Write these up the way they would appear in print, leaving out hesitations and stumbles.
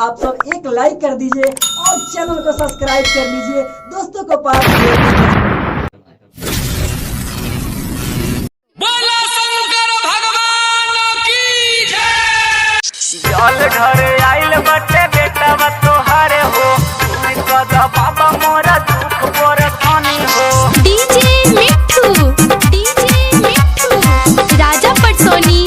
आप सब एक लाइक कर दीजिए और चैनल को सब्सक्राइब कर लीजिए। दोस्तों को पास भेज दीजिए। बोला शंकर भगवान की जय। जल घर आइल बटे बेटवा तोहारे हो, तुई कद बाबा मोरा दुख परेशानी हो। डीजे मिठू, डीजे मिठू, राजा पटसोनी।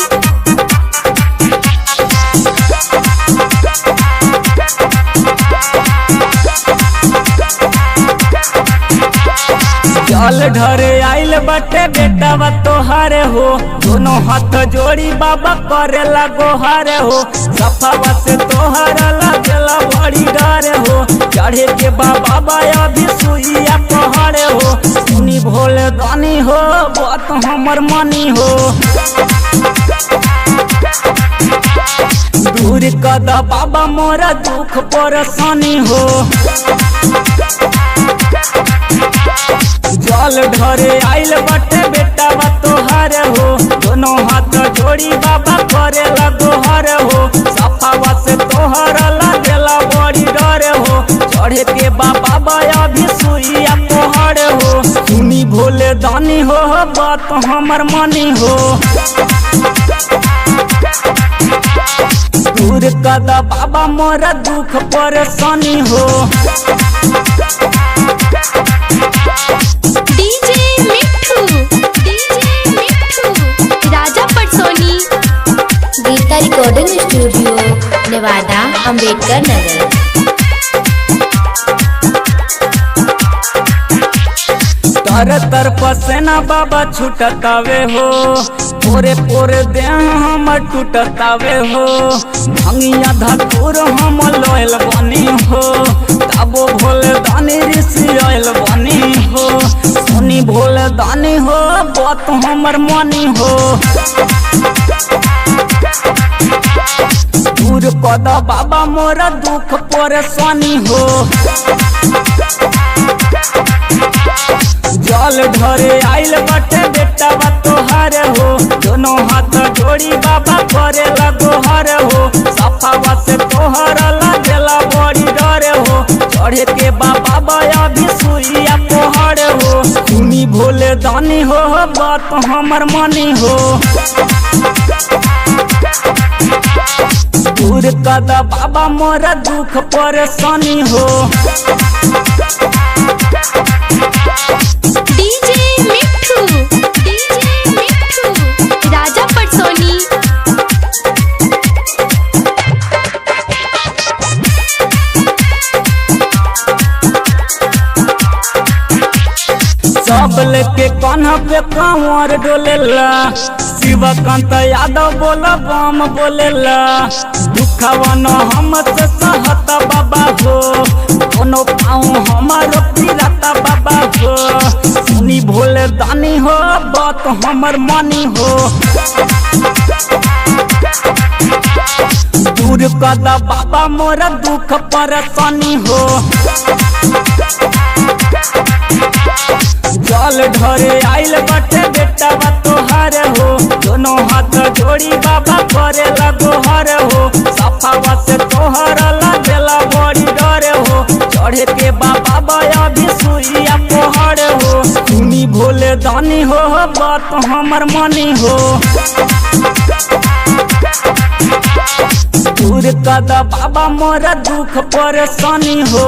जल ढर आइल बटे बेटवा तोहारे हो, दोनों हाथ जोड़ी बाबा करे लगोहारे हो। सफावा से तोहरा लगेला बड़ी डर हो, चढ़े के बाबा अभी सुइया पहाड़े हो। सुनी भोले दानी हो, बात हमर मानी हो। दूर कद बाबा मोरा दुख परेशानी हो। जल ढरे आइल बटे बेटावा तोहारे हो, दोनों हाथ जोड़ी बाबा करे लगोहर हो। सफावा से तोहरा लगेला बड़ी डर हो, चढ़े के बाबा अभी सुइया पहाड़ हो। सुनी भोले दानी हो, बात हमर मानी हो। दूर कद बाबा मोरा दुख परेशानी हो। डीजे मिठू, डीजे मिठू, राजा पटसोनी। Geeta recording studio, Nawada, Ambedkar Nagar. तर तर पसेना बाबा छूटतावे हो, पोरे पोरे देह हमर टूटतावे हो। भंगिया धतूर हम लोयल बनी हो, तबो भोले दानी ऋषि आयल बनी हो। सोनी भोले दानी हो, बात हमर मानी हो। दूर कद बाबा मोरा दुख परेशानी हो। जल ढरे आइल बटे बेटावा तोहारे हो, दोनों हाथ जोड़ी बाबा करे लगोहर हो। सफावा से तोहरा लगेला बड़ी डर हो, चढ़े के बाबा अभी सुइया पहाड़ हो। सुनी भोले दानी हो, बात हमर मानी हो। दूर कद बाबा मोरा दुख परेशानी हो। डीजे मिठू, डीजे मिठू, राजा पटसोनी। सब लेके कान्हा पे कांवर डोलेला, शिवकांत यादव बोला बम बोलेला। दुखवा न हमसे सहत बाबा हो, दोनों पाँव हमारो पिराता बाबा हो। सुनी भोले दानी हो, बात हमर मानी हो। दूर कद बाबा मोरा दुख परेशानी हो। जल ढरे आइल बटे बेटावा तोहारे हो, दोनों हाथ जोड़ी बाबा करे लगोहर हो। सफावा से तोहरा लगेला बड़ी डर हो, चढ़े के बाबा अभी सुइया पहाड़ हो। सुनी भोले दानी हो, बात हमर मानी हो। दूर कद बाबा मोरा दुख परेशानी हो।